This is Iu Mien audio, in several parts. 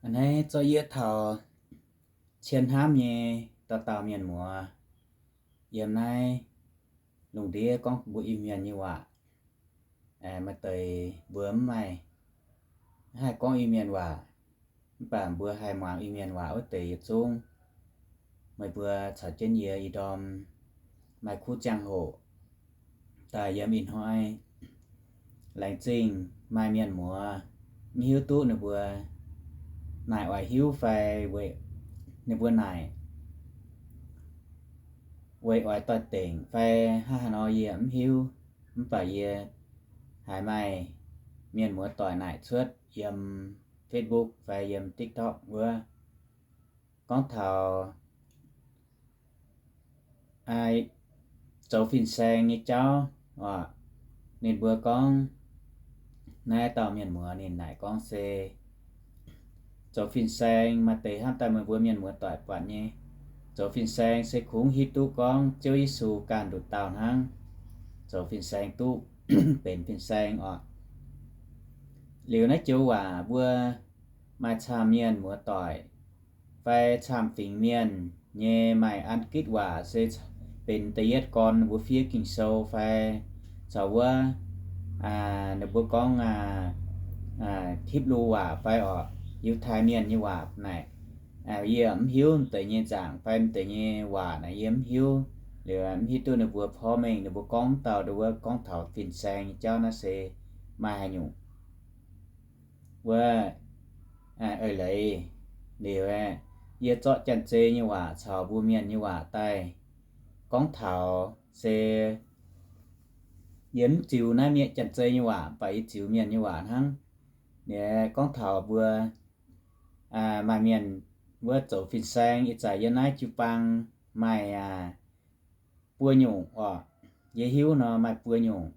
A'hneiv zorqv yie taux cien hnamv nyei dauh dauh mienh muoz yiem naaiv lungh ndiev gorngv mbuo Iu-Mienh nyei waac. Maaih deix mbuo mv maaih, mv haih gorngv Iu-Mienh waac, mv baac mbuo haih muangx Iu-Mienh waac wuov deix yietc zungv. Meih mbuo caux jienv yie ih ndorm maaih kuv ziangh hoc daaih yiem ih hnoi. Laengz zingh maaih mienh muoz mv hiuv duqv ninh mbuo naaic oix hiuv fai weic ninh mbuo naaic weic oix doix-dengc fai hnangv haaix nor yie mv hiuv. Mv baac yie haiz maaih mienh muoz doic naaic cuotv yiem Facebook fai yiem TikTok wuov, gorngv taux zoux fin-saeng nyei jauv oc. Ninh mbuo gorngv, naaiv dauh mienh muoz ninh naaic gorngv se zoux fin-saeng maaih deix hnamv daaih meih mbuo mienh muoz doic buatc nyei, zoux fin-saeng se kungx hiuv duqv gorngv Ziouv Yesu ganh nduqc dauh hnangv zoux fin-saeng duqv benx fin-saeng oc. Liuz naaiv joux waac mbuo maaih camv mienh muoz doic fai camv fingx mienh nyei maaih an gitv waac se benx da'yietv gorn mbuo fiev Ging-Sou fai caux wuov ninh mbuo gorngv Hipv^lu waac fai oc, Yiutai Mienh nyei waac naaic. Yie mv hiuv m'deix nyei nzaangc fai m'deix nyei waac naaic yie mv hiuv. Liuz mv hiuv duqv ninh mbuo porv mengh ninh mbuo gorngv dauh nduov gorngv taux fin-saeng nyei jauv naaiv se maaih haaix nyungc wuov eix leiz. Liuz yie zorqv janx-zei nyei waac caux mbuo mienh nyei waac daaih gorngv taux se yie mv ziux naaiv mienh janx-zei nyei waac, mv baac yie ziux mienh nyei waac hnangv. Liuz gorngv taux mbuo maaih mienh wuov zoux fin-saeng, ih zanc yiem naaiv jiu-baang maaih buo nyungc oc. Yie hiuv nor maaih buo nyungc.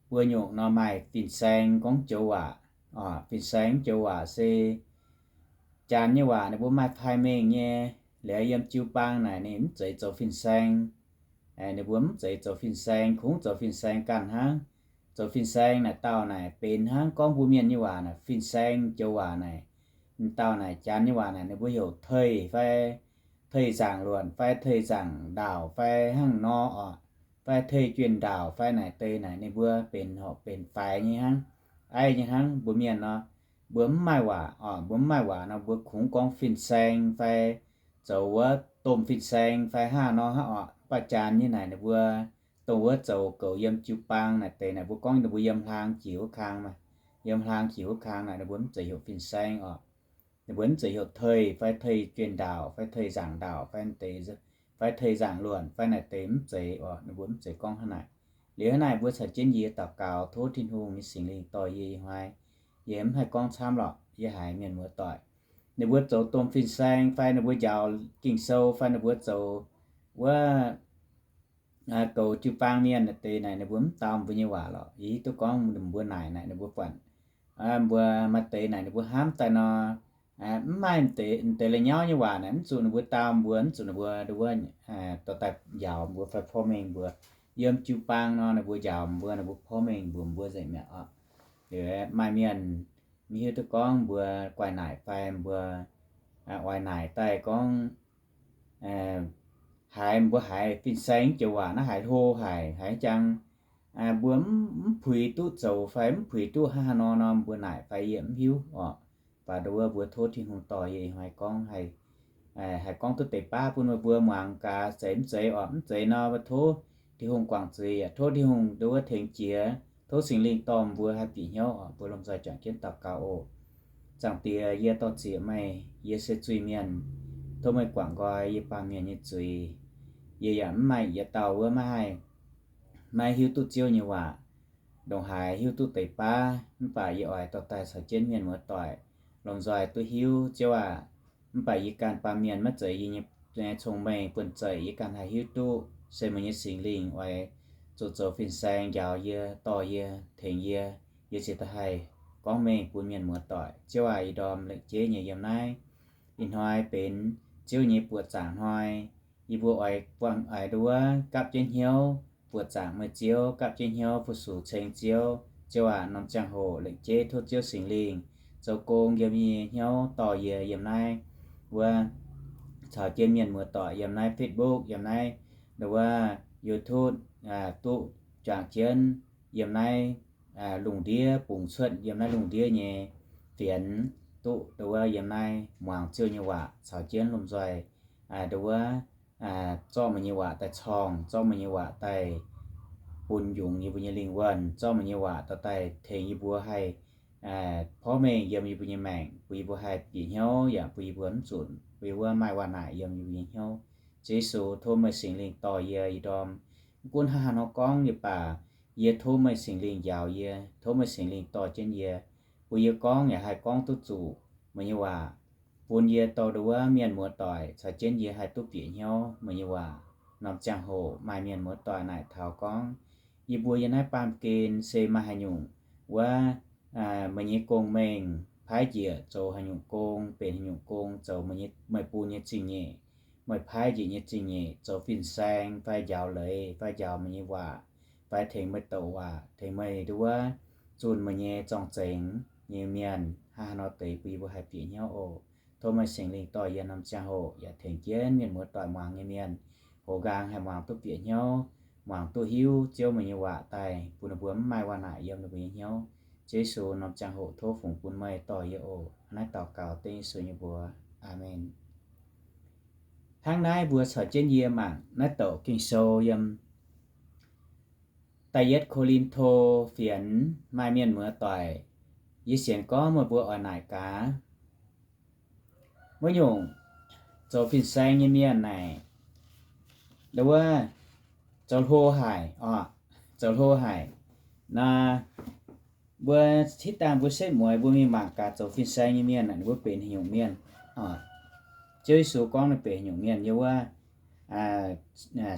Buo nyungc nor maaih fin-saeng gorngv joux waac. Fin-saeng joux waac se janx nyei waac ninh mbuo maaih pai mengh nyei. Liuz yiem jiu-baang naaic ninh mv zeiz zoux fin-saeng. Ninh mbuo mv zeiz zoux fin-saeng, kungx zoux fin-saeng ganh hnangv. Zoux fin-saeng naaic dauh naaic benx hnangv gorngv mbuo mienh nyei waac naaic fin-saeng joux waac naaic, dauh naaic janx nyei waac naaic ninh mbuo heuc เทย fai เทย nzaangc luonc fai เทย nzaangc ndaauc fai hnangv nor oc, fai เทย juonh ndaauc fai naaic deix naaic ninh mbuo benx horpc benx faix nyei hnangv, aiv nyei hnangv. Mbuo mienh nor, mbuo mv maaih waac oc, mbuo mv maaih waac nor mbuo kungx gorngv fin-saeng fai zoux wuov domh fin-saeng fai hnangv nor hnangv oc. Mv baac janx nyei naaic ninh mbuo dongh wuov zoux goux yiem jiu-baang naaic deix naaic mbuo gorngv ninh mbuo yiem hlaang jiex wuov kang maah, yiem hlaang jiex wuov kang naaic ninh mbuo mv zeiz heuc fin-saeng oc. Ninh mbuo mv zeiz heuc เทย fai เทย juonh ndaauc fai เทย nzaangc ndaauc fai deix, fai เทย nzaangc luonc fai naaic deix mv zeiz oc. Ninh mbuo mv zeiz gorngv hnangv naaic. Liuz hnangv naaic mbuo caux jienv yie daux gaux tov Tin-Hungh nyei Singx Lingh dorh yie ih hnoi. Yie mv haih gorngv camv lorqc, yie haiz mienh muoz doic ninh mbuo zoux domh fin-saeng fai ninh mbuo njaaux Ging-Sou fai ninh mbuo zoux wuov goux jiu-baang mienh naaic deix naaic ninh mbuo mv dau mbuo nyei waac lorqc. Yie hiuv duqv gorngv mbuo naaic naaic ninh mbuo buatc mbuo maaih deix naaic ninh mbuo hnamv daaih nor, mv maaih deix, deix la'nyauv nyei waac naaic mv zuqc ninh mbuo dau mbuo, mv zuqc ninh mbuo nduov dorh daaih njaaux mbuo fai porv mengh mbuo. Yiem jiu-baang nor ninh mbuo njaaux mbuo, ninh mbuo porv mengh mbuox mbuo nzengc mi'aqv oc. Liuz maaih mienh mv hiuv duqv gorngv mbuo guai naaic fai mbuo oix naaic daaih gorngv haiz mbuo haiz fin-saeng joux waac naaiv haiz hlo haic, haiz jang mbuo mv puix duqv zoux fai mv puix duqv hnangv haaix nor nor mbuo naaic fai yie mv hiuv oc. Baac nduov mbuo tov Tin-Hungh dorh yie ih hnoi gorngv haih gorngv duqv deix baav bun meih mbuo muangx gaax, zeiz mv zeiz oc. Mv zeiz nor mbuo tov Tin-Hungh guangc zuiz yaac tov Tin-Hungh nduov tengx jiex, tov Singx Lingh dorh mbuo haih bieqc hnyouv oc. Mbuo lomh nzoih juangc jienv daux gaux oc. Zaangc Diex, yie dor-ziec meih, yie se zuiz-mienh. Tov meih guangc nqoi yie baamh mienh nyei zuiz. Yie yaac mv maaih yietc dauh wuov maiv haih, maiv hiuv duqv Ziouv nyei waac, ndongc haaix hiuv duqv deix baav, mv baac yie oix dorh daaih caux jienv mienh muoz doic lomh nzoih duqv hiuv, Ziouv aac. Mv baac yie ganh baamh mienh maiv zeiz yie nyei cong-mengh buonv-zeic yie ganh haih hiuv duqv, se meih nyei Singx Lingh oix zuqc zoux fin-saeng njaaux yie, dorh yie, tengx yie, yie ziouc da'haih gorngv mengh bun mienh muoz doic. Ziouv aac, ih ndorm lengc jeiv nyei yiem naaiv, ih hnoi benx Ziouv nyei buoqc zaangc hnoi. Yie mbuo oix buangh, oix nduov gapv jienv hnyouv buoqc zaangc meih Ziouv, gapv jienv hnyouv fu-sux ceng Ziouv. Ziouv aac, norm ziangh hoc lengc jeiv tov Ziouv Singx Lingh zoux gong yiem yie nyei hnyouv dorh yie yiem naaiv wuov caux jienv mienh muoz-doic yiem naaiv Facebook, yiem naaiv nduov wuov YouTube, duqv juangc jienv yiem naaiv lungh ndiev bungx cuotv yiem naaiv lungh ndiev nyei fienx, duqv nduov wuov yiem naaiv muangx Ziouv nyei waac caux jienv lomh nzoih nduov wuov zorqv meih nyei waac daaih corngh, zorqv meih nyei waac daaih bun yungz yie mbuo nyei lingh wuonh, zorqv meih nyei waac daaih tengx yie mbuo haih porv mengh yiem yie mbuo nyei maengc, bun yie mbuo haih bieqc hnyouv yaac bun yie mbuo mv zunc bun yie mbuo maaih waac naaic yiem yie mbuo nyei hnyouv. Ziouv Yesu, tov meih Singx Lingh dorh yie ih ndorm mv gunv haaix haaix nor gorngv yie baac, yie tov meih Singx Lingh njaaux yie, tov meih Singx Lingh dorh jienv yie, bun yie gorngv yaac haih gorngv duqv zuqc meih nyei waac, bun yie dorh nduov wuov mienh muoz-doic caux jienv yie haih duqv bieqc hnyouv meih nyei waac. Norm ziangh hoc maaih mienh muoz-doic naaic taux gorngv, yie mbuo yiem naaiv baamh gen se maaih haaix nyungc wuov meih nyei gong-mengh paaiv njiec zoux haaix nyungc gong, benx haaix nyungc gong, zoux meih bun nyei zingh nyeic, meih paaiv njiec nyei zingh nyeic, zoux fin-saeng fai njaaux leiz fai njaaux meih nyei waac, fai tengx meih douc waac, tengx meih nduov wuov zunh meih nyei zorng-zengx nyei mienh, haaix haaix nor deix bun yie mbuo haih bieqc hnyouv oc. Tov meih Singx Lingh dorh yie norm ziangh hoc yaac tengx jienv mienh muoz-doic muangx nyei mienh, hoz nqaang haih muangx duqv bieqc hnyouv, muangx duqv hiuv Ziouv meih nyei waac daaih bun ninh mbuo mv maaih waac naaic yiem ninh mbuo nyei hnyouv. Ziouv Yesu, norm ziangh hoc tov fungx bun meih dorh yie oc. Naaiv daux gaux dengv Yesu nyei mbuox. Aamen. Hnangv naaiv mbuo caux jienv yie mangc naaiv douc Ging-Sou yiem da'yietv Ko^lin^to fienx. Maaih mienh muoz-doic, yie sienx gorngv meih mbuo oix naaic gaax. Wuov nyungc zoux fin-saeng nyei mienh naaic, nduov wuov zoux hlo haic oc, zoux hlo haic. Naaiv mbuo hitv dangh mbuo setv mueiz mbuo mingh mangc gaax zoux fin-saeng nyei mienh naaic ninh mbuo benx haaix nyungc mienh. Ziouv Yesu gorngv ninh benx haaix nyungc mienh yiem wuov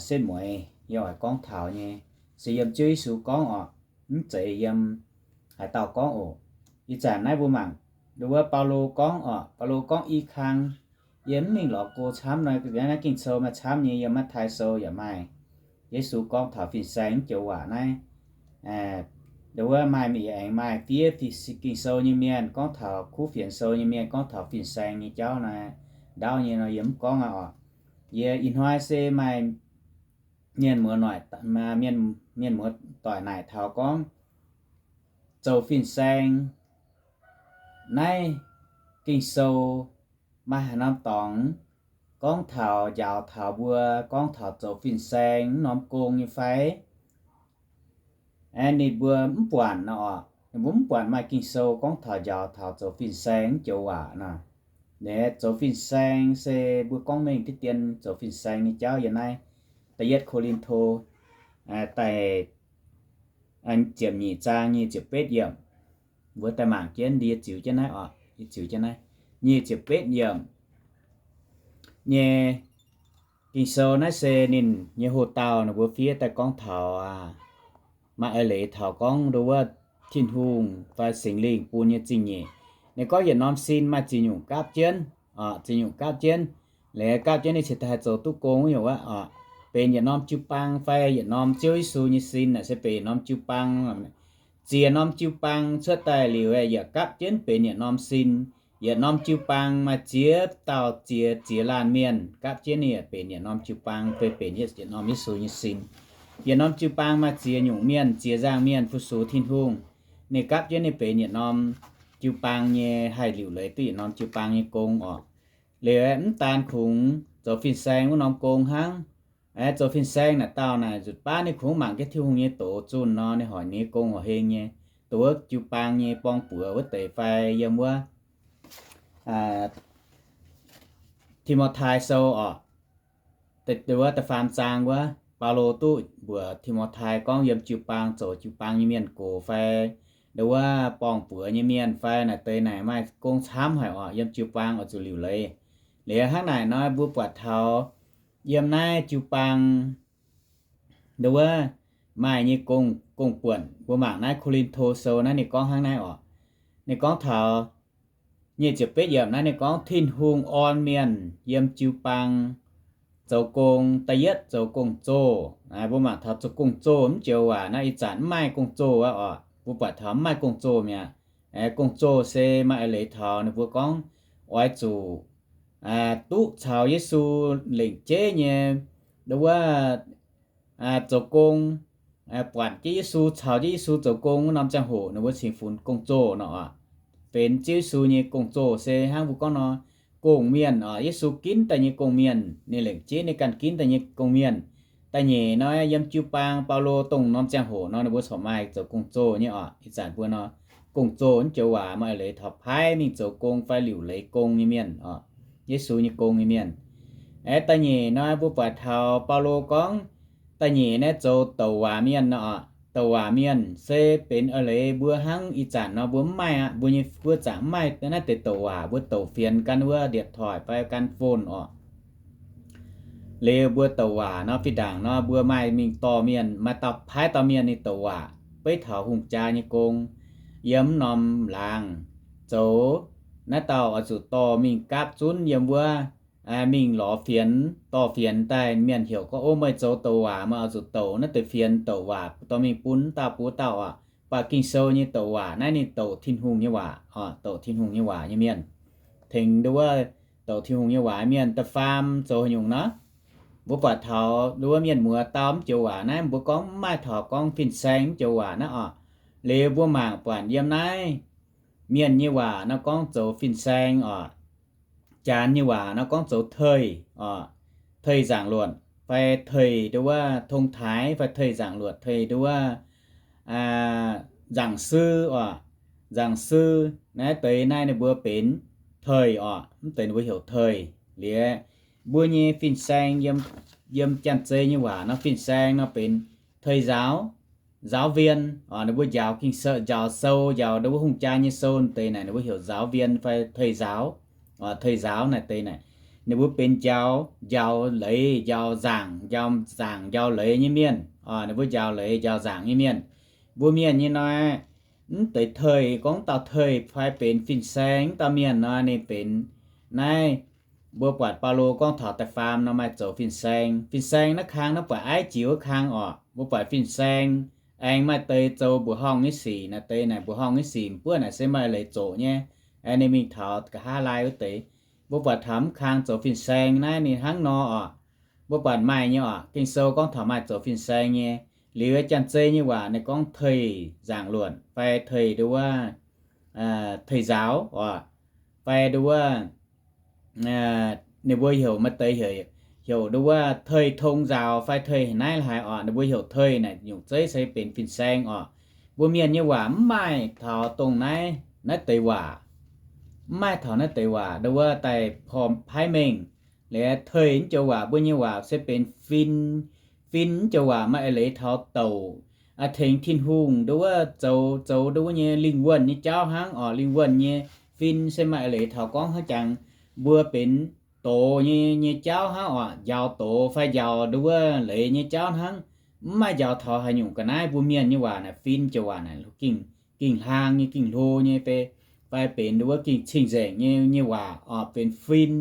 setv mueiz yie oix gorngv taux nyei, se yiem Ziouv Yesu gorngv oc, mv zeiz yiem haaix dauh gorngv oc. Ih zanc naaiv mbuo mangc nduov wuov Baulo gorngv oc, Baulo gorngv i kang, yie mv mingh lorz go camv nor, naaiv Ging-Sou maaih camv nyei, yiem Matv^tai Sou yaac maaih. Yesu gorngv taux fin-saeng mv joux waac naaiv, nduov wuov maaih, yaac aengx maaih fiev Ging-Sou nyei mienh gorngv taux, kuv Fienx Sou nyei mienh gorngv taux fin-saeng nyei jauv naaiv, ndaauv nyei nor yie mv gorngv aqv oc. Yie ih hnoi se maaih mienh muoz-noic, mienh, mienh muoz-doic naaic taux gorngv zoux fin-saeng naaiv Ging-Sou maaih haaix norm dorngx gorngv taux njaaux taux mbuo gorngv taux zoux fin-saeng mv norm gong nyei fai? Ninh mbuo mv buatc nor oc, ninh mbuo mv buatc maaih Ging-Sou gorngv taux njaaux taux zoux fin-saeng mv joux waac nor. Naaiv zoux fin-saeng se mbuo gorngv mengh diqv dien zoux fin-saeng nyei jauv yiem naaiv da'yietv Ko^lin^to da'nyeic ziepc nyeic zaang nyic ziepc betv yiemc. Mbuo daaih mangc jienv, yie ziux jienv naaiv oc, yie ziux jienv naaiv nyic ziepc betv yiemc nyei Ging-Sou. Naaiv se ninh nyei hoc-dauh ninh mbuo fiev daaih gorngv taux, maaih eix leiz taux gorngv nduov wuov Tin-Hungh fai Singx Lingh bun nyei zingh nyeic. Ninh gorngv yietc norm sin maaih ziex nyungc gapv jienv, ziex nyungc gapv jienv. Liuz gapv jienv ninh cingx daaih haih zoux duqv gong wuov nyungc aqv oc. Benx yietc norm jiu-baang fai yietc norm Ziouv Yesu nyei sin naaic se benx yietc norm jiu-baang. Ziex norm jiu-baang cuotv daaih liuz, yaac gapv jienv benx yietc norm sin. Yietc norm jiu-baang maaih ziex dauh ziex, ziex laanh mienh gapv jienv ninh yaac benx yietc norm jiu-baang, benx, benx yietc norm Yesu nyei sin. Yietc norm jiu-baang maaih ziex nyungc mienh, ziex nzangc mienh fu-sux Tin-Hungh. Ninh gapv jienv ninh benx yietc norm jiu-baang nyei, haih liuc leiz duqv yietc norm jiu-baang nyei gong oc. Liuz mv daan kungx zoux fin-saeng wuov norm gong hnangv. Zoux fin-saeng naaic dauh naaic nzutc baav ninh kungx mangc jienv Tin-Hungh nyei doz zunh nor, ninh hoic ninh nyei gong horqc heng nyei, dongh wuov jiu-baang nyei borng-buoz wuov deix fai yiem wuov Ti^mo^tai Sou oc, wuov da'faam zaang wuov, Baulo duqv mbuox Ti^mo^tai gorngv yiem jiu-baang zoux jiu-baang nyei mienh gox fai nduov wuov borng-buoz nyei mienh fai naaic deix naaic maaih gong camv haic oc, yiem jiu-baang oix zuqc liuc leiz. Liuz hnangv naaic nor mbuo buatc taux yiem naaiv jiu-baang nduov wuov maaih nyei gong, gong-buonc. Mbuo mangc naaiv Ko^lin^to Sou naaiv ninh gorngv hnangv naaiv oc. Ninh gorngv taux nyic ziepc betv yiemc naaiv ninh gorngv Tin-Hungh orn mienh yiem jiu-baang zoux gong. Da'yietv zoux gong-zoh. Mbuo mangc taux zoux gong-zoh mv joux waac naaiv ih zanc mv maaih gong-zoh aqv oc. Mbuo buatc taux mv maaih gong-zoh mi'aqv. Gong-zoh se maaih eix leiz taux ninh mbuo gorngv oix zuqc duqv caux Yesu lengc jeiv nyei, nduov wuov, zoux gong, buatc jienv Yesu, caux jienv Yesu zoux gong wuov norm ziangh hoc ninh mbuo cingx funx gong-zoh nor oc. Benx Ziouv Yesu nyei gong-zoh se hnangv mbuo gorngv nor, gong-mienh oc. Yesu ginv daaih nyei gong-mienh, ninh lengc jeiv ninh ganh ginv daaih nyei gong-mienh. Da'nyeic nor, yiem jiu-baang Baulo dongh norm ziangh hoc nor ninh mbuo corc maaih zoux gong-zoh nyei oc. Ih zanc mbuo nor, gong-zoh naaiv joux waac maaih eix leiz taux paaiv mingh zoux gong fai liuc leiz gong nyei mienh oc, Yesu nyei gong nyei mienh. Aeqv, da'nyeic nor mbuo buatc taux Baulo gorngv, da'nyeic naaiv zoux douc waac mienh nor oc. Douc waac mienh se benx eix leiz mbuo hnangv ih zanc nor mbuo mv maaih aqv. Mbuo nyei, mbuo zaangc mv maaih naaiv deix douc waac, mbuo douc fienx gan wuov điện thoại fai gan phone oc. Liuz mbuo douc waac nor, fih ndaangc nor mbuo maaih mingh dorh mienh, maaih dauh paaiv dauh mienh ninh douc waac beiv taux hungh jaa nyei gong. Yiem norm laangz zoux naaiv dauh oix zuqc dorh mingh gapv zunv yiem wuov, mingh lorz fienx, dorh fienx daaih mienh heuc gorngv, O, meih zoux douc waac, meih oix zuqc douc naaiv deix fienx douc waac dorh mingh bun dauh bun dauh oc. Mv baac Ging-Sou nyei douc waac naaiv ninh douc Tin-Hungh nyei waac oc, douc Tin-Hungh nyei waac nyei mienh. Tengx nduov wuov douc Tin-Hungh nyei waac mienh da'faam zoux haaix nyungc nor, mbuo buatc taux nduov wuov mienh muoz dau mv joux waac naaiv, mbuo gorngv mv maaih taux gorngv fin-saeng mv joux waac naaiv oc. Liuz mbuo mangc buatc yiem naaiv mienh nyei waac nor gorngv zoux fin-saeng oc. Janx nyei waac nor gorngv zoux thầy oc, thầy giảng luật fai thầy nduov wuov thông thái fai thầy giảng luật, thầy nduov wuov giảng sư oc, giảng sư. Naaiv deix naaiv ninh mbuo benx thầy oc, mv deix ninh mbuo heuc thầy. Liuz mbuo nyei fin-saeng, yiem janx-zei nyei waac nor fin-saeng nor benx thầy giáo, giáo viên oc. Ninh mbuo njaaux Ging-Sou, njaaux sou, njaaux nduov wuov hungh jaa nyei sou deix naaic ninh mbuo heuc giáo viên fai thầy giáo oc, thầy giáo naaiv deix naaic. Ninh mbuo benx njaaux, njaaux leiz, njaaux zaangc, njaaux zaangc njaaux leiz nyei mienh oc. Ninh mbuo njaaux leiz njaaux zaangc nyei mienh. Mbuo mienh nyei nor, mv deix thầy, gorngv dauh thầy fai benx fin-saeng dauh mienh nor ninh benx naaiv, mbuo buatc Baulo gorngv taux da'faam nor maaih zoux fin-saeng. Fin-saeng naaiv kang naaiv buatc Aav Jiex wuov kang oc. Mbuo buatc fin-saeng aengx maaih deix zoux mbuoqc horngh nyei sic naaiv deix naaic, mbuoqc horngh nyei sic buov naaic se maaih leiz zoqc nyei. Ninh mingh taux nqa'haav laai wuov deix. Mbuo buatc taux mv kang zoux fin-saeng naaiv ninh hnangv nor oc. Mbuo buatc maaih nyei oc. Ging-Sou gorngv taux maaih zoux fin-saeng nyei. Liuz janx-zei nyei waac ninh gorngv thầy giảng luật fai thầy nduov wuov thầy giáo oc, fai nduov wuov ninh mbuo heuc maaih deix heuc nduov wuov thầy thông giáo fai thầy naaiv haaix oc. Ninh mbuo heuc thầy naaic nyungc zeiv se benx fin-saeng oc. Mbuo mienh nyei waac mv maaih taux dongh naaiv, naaiv deix waac, mv maaih taux naaiv deix waac nduov wuov daaih paaiv mengh. Liuz thầy mv joux waac, mbuo nyei waac se benx fin. Fin mv joux waac maaih eix leiz taux douc, tengx Tin-Hungh nduov wuov zoux, zoux nduov wuov nyei lingh wuonh nyei jauv hnangv oc. Lingh wuonh nyei fin se maaih eix leiz taux gorngv hnangv jangx mbuo benx doz nyei, nyei jauv hnangv oc. Njaaux doz fai njaaux nduov wuov leiz nyei jauv hnangv. Mv maaih njaaux taux haaix nyungc ga'naaiv. Mbuo mienh nyei waac naaic fin joux waac naaic gingh, gingh hlang nyei, gingh hlo nyei, fai benx nduov wuov gingh cing-nzengc nyei, nyei waac oc, benx fin.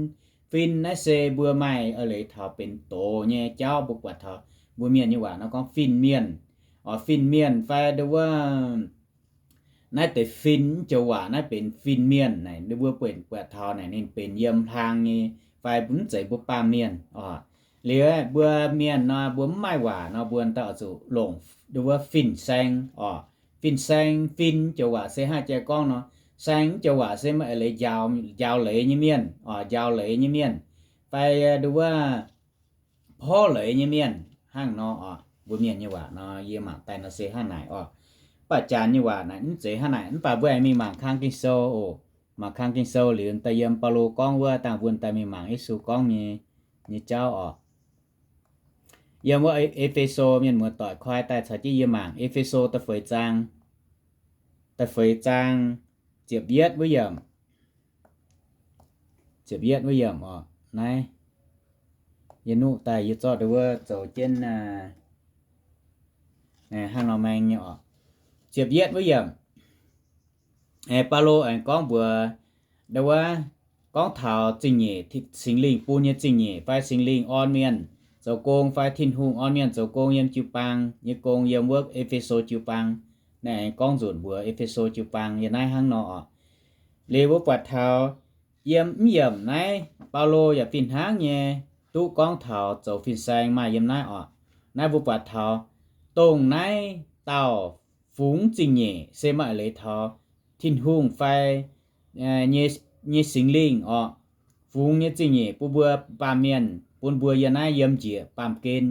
Fin naaiv se mbuo maaih eix leiz taux benx doz nyei jauv. Mbuo buatc taux mbuo mienh nyei waac nor gorngv fin-mienh oc, fin-mienh fai nduov wuov naaiv deix fin mv joux waac naaiv benx fin-mienh naaic. Ninh mbuo buatc, buatc taux naaic ninh benx yiem hlang nyei fai mv zeiz mbuo baamh mienh oc. Liuz mbuo mienh nor mbuo mv maaih waac nor mbuo daaih oix zuqc longc nduov wuov fin-saeng oc. Fin-saeng, fin joux waac se hnangv jiex gorngv nor, saeng mv joux waac se maaih eix leiz njaaux, njaaux leiz nyei mienh oc, njaaux leiz nyei mienh fai nduov wuov porv leiz nyei mienh hnangv nor oc. Mbuo mienh nyei waac nor yie mangc daaih nor se hnangv naaic oc. Mv baac janx nyei waac naaic mv zeiz hnangv naaic. Mv baac mbuo aengx mingh mangc kang Ging-Sou oc. Mangc kang Ging-Sou liuz daaih yiem Baulo gorngv wuov dangh mbuo daaih mingh mangc Yesu gorngv nyei, nyei jauv oc. Yiem wuov E^fe^so, mienh muoz-doic koi daaih caux jienv yie mangc E^fe^so da'feix zaang, da'feix zaang, ziepc yietv wuov yiemc, ziepc yietv wuov yiemc oc. Naaiv yie nuqv daaih yie zorqv nduov wuov zoux jienv hnangv nor maeng nyei oc. Ziepc yietv wuov yiemc, Baulo aengx gorngv mbuox nduov wuov, gorngv taux zingh nyeic, Singx Lingh bun nyei zingh nyeic fai Singx Lingh orn mienh zoux gong fai Tin-Hungh orn mienh zoux gong yiem jiu-baang nyei gong yiem wuov E^fe^so jiu-baang. naaiv aengx gorngv nzunc mbuox E^fe^so jiu-baang yiem naaiv hnangv nor oc. Liuz mbuo buatc taux yiem mv yiemc naaiv Baulo yaac fih hnangv nyei duqv gorngv taux zoux fin-saeng maaih yiem naaiv oc. Naaiv mbuo buatc taux dongh naaiv dauh fungx zingh nyeic se maaih leiz taux Tin-Hungh fai nyei, nyei Singx Lingh oc. Fungx nyei zingh nyeic bun mbuo baamh mienh, bun mbuo yiem naaiv yiem njiec baamh gen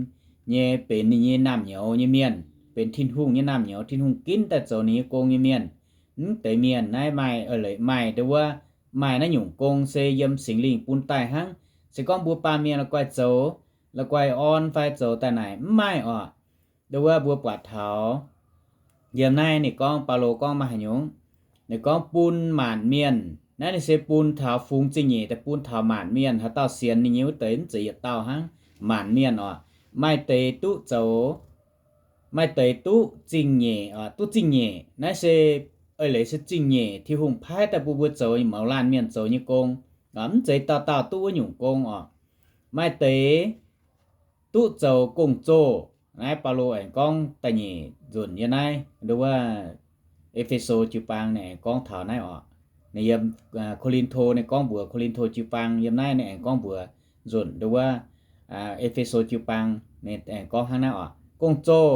nyei benx ninh nyei naamh nyouz nyei mienh, benx Tin-Hungh nyei naamh nyouz. Tin-Hungh ginv daaih zoux ninh nyei gong nyei mienh. Mv deix mienh naaiv maaih, maaih nduov wuov, maaih naaiv nyungc gong se yiem Singx Lingh bun daaih hnangv. Se gorngv mbuo baamh mienh la'guaih zoux, la'guaih orn fai zoux daaih naaic mv maaih oc. Nduov wuov mbuo buatc taux yiem naaiv ninh gorngv, Baulo gorngv maaih haaix nyungc, ninh gorngv bun maanc mienh. Naaiv ninh se bun taux fungx zingh nyeic daaih bun taux maanc mienh. Haaix dauh sienx ninh nyei wuov deix mv zeiz yietc dauh hnangv, maanc mienh oc. Maaih deix duqv zoux, maaih deix duqv zingh nyeic, duqv zingh nyeic. Naaiv se eix leiz se zingh nyeic Tin-Hungh paaiv daaih bun mbuo zoux mouz laanh mienh zoux nyei gong. Mv zeiz dauh dauh duqv wuov nyungc gong oc. Maaih deix duqv zoux gong-zoh. Naaiv Baulo aengx gorngv da'nyeic nzunc yiem naaiv nduov wuov E^fe^so jiu-baang ninh aengx gorngv taux naaiv oc. Ninh yiem Ko^lin^to ninh gorngv mbuox Ko^lin^to jiu-baang, yiem naaiv ninh aengx gorngv mbuox nzunc nduov wuov E^fe^so jiu-baang, ninh aengx gorngv hnangv naaiv oc. Gong-zoh,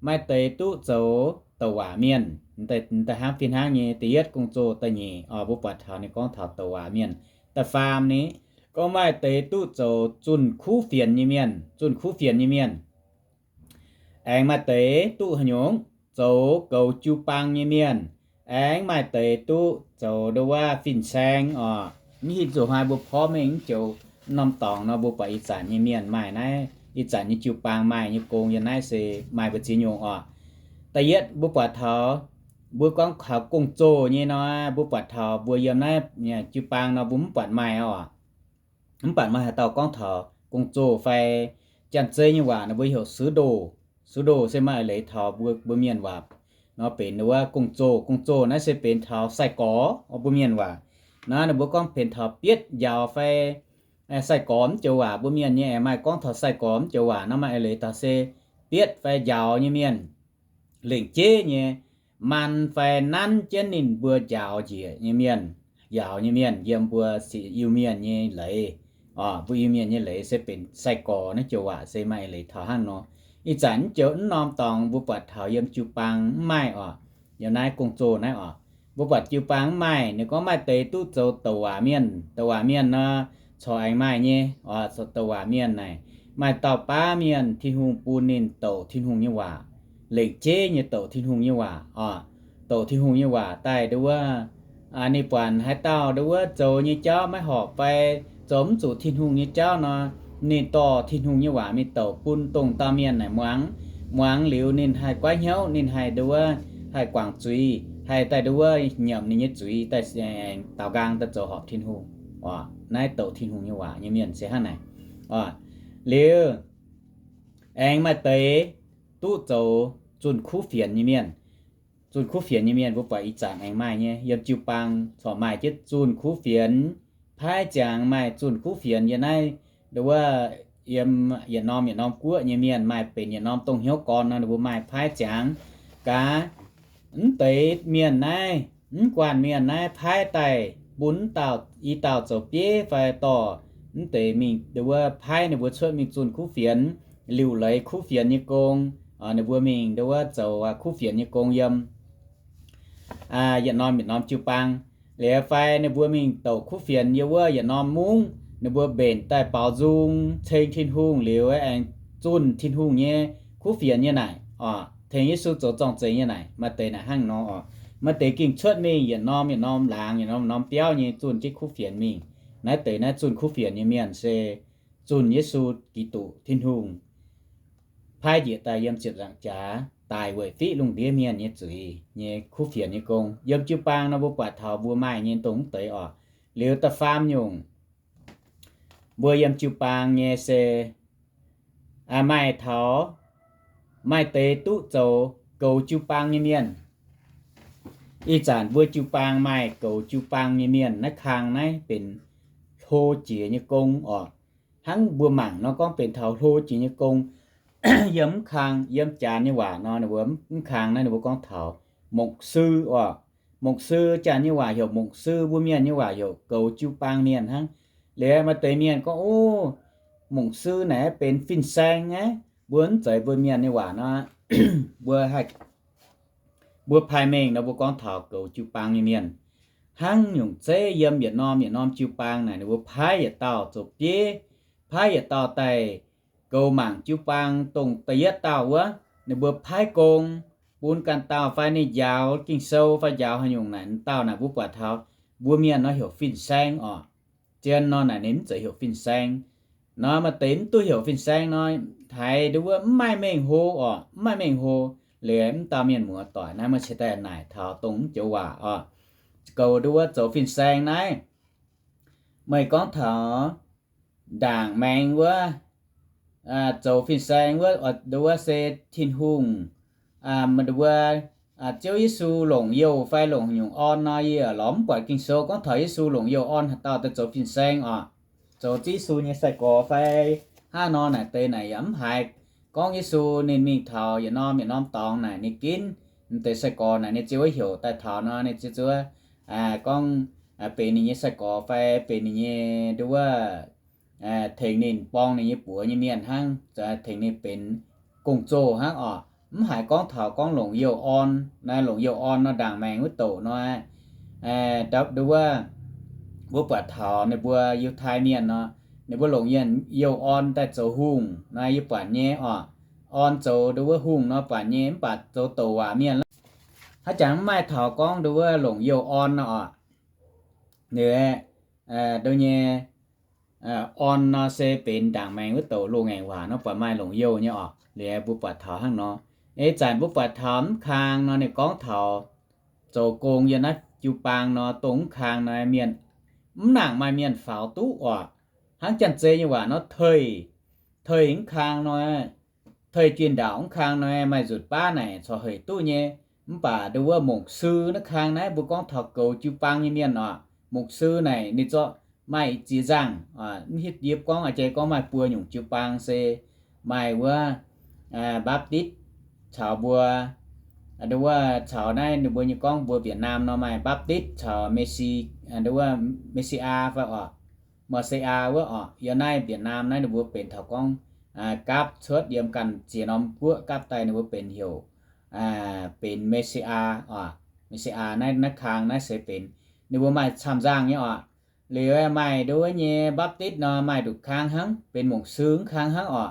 maaih deix duqv zoux douc waac mienh. Da'hnangv fih hnangv nyei, da'yietv gong-zoh, da'nyeic oc, mbuo buatc taux ninh gorngv taux douc waac mienh. Da'faam ni, gorngv maaih deix duqv zoux zunh kuv fienx nyei mienh, zunh kuv fienx nyei mienh. Aengx maaih deix duqv haaix nyungc? Zoux goux jiu-baang nyei mienh. Aengx maaih deix duqv zoux nduov wuov fin-saeng oc. Mv hinc nzunc haaix mbuo porv mengh mv joux norm dorngx nor, mbuo buatc ih zanc nyei mienh maaih naaiv, ih zanc nyei jiu-baang maaih nyei gong yiem naaiv se maaih mbu'ziex nyungc oc. Da'yietv mbuo buatc taux, mbuo gorngv taux gong-zoh nyei nor, mbuo buatc taux mbuo yiem naaiv jiu-baang nor mbuo mv buatc maaih oc. Mv baac maaih haaix dauh gorngv taux gong-zoh fai Janx-Zei nyei waac nor mbuo heuc sứ đồ. Sứ đồ se maaih leiz taux mbuo, mbuo Mienh waac nor benx nduov wuov gong-zoh. Gong-zoh naaiv se benx taux sai-gorx, mbuo Mienh waac. Naaiv ninh mbuo gorngv benx taux bietv, njaaux fai sai-gorx mv joux waac. Mbuo Mienh nyei aengx maaih gorngv taux sai-gorx mv joux waac nor maaih eix leiz taux se bietv fai njaaux nyei mienh. Lengc jeiv nyei, maan fai nanv jienv ninh mbuo njaaux njiec nyei mienh, njaaux nyei mienh yiem mbuo Iu-Mienh nyei leiz. Mbuo Iu-Mienh nyei leiz se benx sai-gorx naaiv joux waac se maaih eix leiz taux hnangv nor. Ih zanc mv joux mv norm dorngx mbuo buatc taux yiem jiu-baang mv maaih oc. Yiem naaiv gong-zoh naaiv oc, mbuo buatc jiu-baang mv maaih. Ninh gorngv maaih deix duqv zoux douc waac mienh. Douc waac mienh nor, corc aengx maaih nyei oc. Douc waac mienh naaic, maaih dauh baav mienh Tin-Hungh bun ninh douc Tin-Hungh nyei waac, lengc jeiv nyei douc Tin-Hungh nyei waac oc. Douc Tin-Hungh nyei waac daaih nduov wuov, ninh buatc haaix dauh nduov wuov zoux nyei jauv maiv horpc fai zoux mv zuqc Tin-Hungh nyei jauv nor, ninh dorh Tin-Hungh nyei waac mingh douc bun dongh dauh mienh naaic muangx. Muangx liuz ninh haih goiv hnyouv, ninh haih nduov wuov, haih guangc zuiz, haih daaih nduov wuov nyiemc ninh nyei zuiz daaih, aengx daaux nqaang daaih zoux horpc Tin-Hungh oc. Naaiv douc Tin-Hungh nyei waac nyei mienh se hnangv naaic oc. Liuz aengx maaih deix duqv zoux zunh kuv fienx nyei mienh. Zunh kuv fienx nyei mienh mbuo buatc ih zanc aengx maaih nyei. Yiem jiu-baang corc maaih jienv zunh kuv fienx. Paaiv ziangx maaih zunh kuv fienx yiem naaiv, nduov wuov, yiem yietc norm yietc norm guoqv nyei mienh maaih benx yietc norm dongh hnyouv gorn nor, ninh mbuo maaih paaiv ziangx. Gaax, mv deix mienh naaiv, mv guanh mienh naaiv paaiv daaih bun dauh, i dauh zoux bieiv fai dorh mv deix mingh nduov wuov paaiv ninh mbuo cuotv mingh zunh kuv fienx, liuc leiz kuv fienx nyei gong. Ninh mbuo mingh nduov wuov zoux kuv fienx nyei gong yiem yietc norm yietc norm jiu-baang. Liuz fai ninh mbuo mingh douc kuv fienx yiem wuov yietc norm mungv, ninh mbuo mbenc daaih baaux nzung ceng Tin-Hungh liuz aengx zunh Tin-Hungh nyei kuv fienx nyei naaic oc, tengx Yesu zoux zorng-zengx nyei naaic. Maaih deix naaic hnangv nor oc. Maaih deix gengh cuotv mingh yietc norm yietc norm laangz, yietc norm norm biauv nyei zunh jienv kuv fienx mingh. Naaiv deix naaiv zunh kuv fienx nyei mienh se zunh Yesu Giduc, Tin-Hungh paaiv njiec daaih yiem ziepc nzaangc jaax daic weic fiqv lungh ndiev mienh nyei zuiz nyei kuv fienx nyei gong. Yiem jiu-baang nor mbuo buatc taux mbuo maaih nyei dongh mv deix oc. Liuz da'faam nyungc, mbuo yiem jiu-baang nyei se maaih taux, maaih deix duqv zoux goux jiu-baang nyei mienh. Ih zanc mbuo jiu-baang maaih goux jiu-baang nyei mienh. Naaiv kang naaiv benx hlo jiex nyei gong oc. Hnangv mbuo mangc nor gorngv benx taux hlo jiex nyei gong. Yiem mv kang, yiem Janx nyei waac nor ninh mbuo mv kang naaiv ninh mbuo gorngv taux mục sư oc. Mục sư, Janx nyei waac heuc mục sư, mbuo Mienh nyei waac heuc goux jiu-baang mienh hnangv. Liuz maaih deix mienh gorngv, Ov, mục sư naaic benx fin-saeng aqv. Mbuo mv zeiz, mbuo Mienh nyei waac nor, mbuo haih, mbuo paaiv mengh nor mbuo gorngv taux goux jiu-baang nyei mienh. Hnangv nyungc zeiv yiem yietc norm yietc norm jiu-baang naaic ninh mbuo paaiv yietc dauh zoux bieiv, paaiv yietc dauh daaih goux mangc jiu-baang dongh da'yietv dauh wuov, ninh mbuo paaiv gong bun ganh dauh fai ninh njaaux Ging-Sou fai njaaux haaix nyungc naaic, dauh naaic mbuo buatc taux mbuo Mienh nor heuc fin-saeng oc. Zien nor naaic ninh mv zeiz heuc fin-saeng. Nor maaih deix mv duqv heuc fin-saeng nor, haiz nduov wuov mv maaih mengh hlo oc, mv maaih mengh hlo. Liuz mv dauh mienh muoz doic naaiv maiv ceix daaih naaic taux dongh mv joux waac oc. Goux nduov wuov zoux fin-saeng naaiv, meih gorngv taux ndaangc maengx wuov, zoux fin-saeng wuov, nduov wuov se Tin-Hungh, nduov wuov, Ziouv Yesu longc youh fai longc nyungc orn nor, yie lorz mv buatc Ging-Sou gorngv taux Yesu longc youh orn haaix dauh daaih zoux fin-saeng oc. Zoux Ziouv Yesu nyei sai-gorx fai hnangv nor naaic deix naaic yaac mv haiz gorngv Yesu ninh mingh taux yietc norm yietc norm dorngx naaic ninh ginv m'deix sai-gorx naaic ninh ziouc heuc daaih taux nor ninh ziouc gorngv benx ninh nyei sai-gorx fai benx ninh nyei nduov wuov, tengx ninh borng ninh nyei buoz nyei mienh hnangv, tengx ninh benx gong-zoh hnangv oc. Mv haiz gorngv taux gorngv longc youh orn. Naaiv longc youh orn nor ndaangc maengx wuov douc nor, nduov wuov, mbuo buatc taux ninh mbuo Yiutai Mienh nor, ninh mbuo longc youh orn daaih zoux hungh nor yie buatc nyei oc. Orn zoux nduov wuov hungh nor buatc nyei, mv baac zoux douc waac mienh hnangv jangx mv maaih taux gorngv nduov wuov longc youh orn nor oc. Ninh nduov nyei orn nor se benx ndaangc maengx wuov douc loz-ngaengc waac nor buatc maaih longc youh nyei oc. Liuz mbuo buatc taux hnangv nor, ih zanc mbuo buatc taux mv kang nor ninh gorngv taux zoux gong yiem naaiv jiu-baang nor dongh mv kang nor mienh, mv nangc maaih mienh faaux duqv oc. Hnangv Janx-Zei nyei waac nor, tei, tei mv kang nor, tei jienh ndaauc mv kang nor maaih nzutc baav naaic corc hec duqv nyei. Mv baac nduov wuov mục sư naaiv kang naaiv mbuo gorngv taux goux jiu-baang nyei mienh oc. Mục sư naaic ninh zorqv maaih ziex nzangh, mv hitv yie gorngv a'jang gorngv maaih buo nyungc jiu-baang se maaih wuov Baptist caux mbuo nduov wuov caux naaiv ninh mbuo nyei gorngv mbuo Việt Nam nor maaih Baptist caux Mêsi, nduov wuov Mêsia fai oc, Mêsia wuov oc. Yiem naaiv Việt Nam naaiv ninh mbuo benx taux gorngv gapv cuotv yiem ganh ziex norm guoqv gapv daaih ninh mbuo benx heuc benx Mêsia oc. Mêsia naaiv, naaiv kang naaiv se benx ninh mbuo maaih camv nzangh nyei oc. Liuz maaih nduov nyei Baptist nor maaih nduqc kang hnangv, benx mục sư mv kang hnangv oc.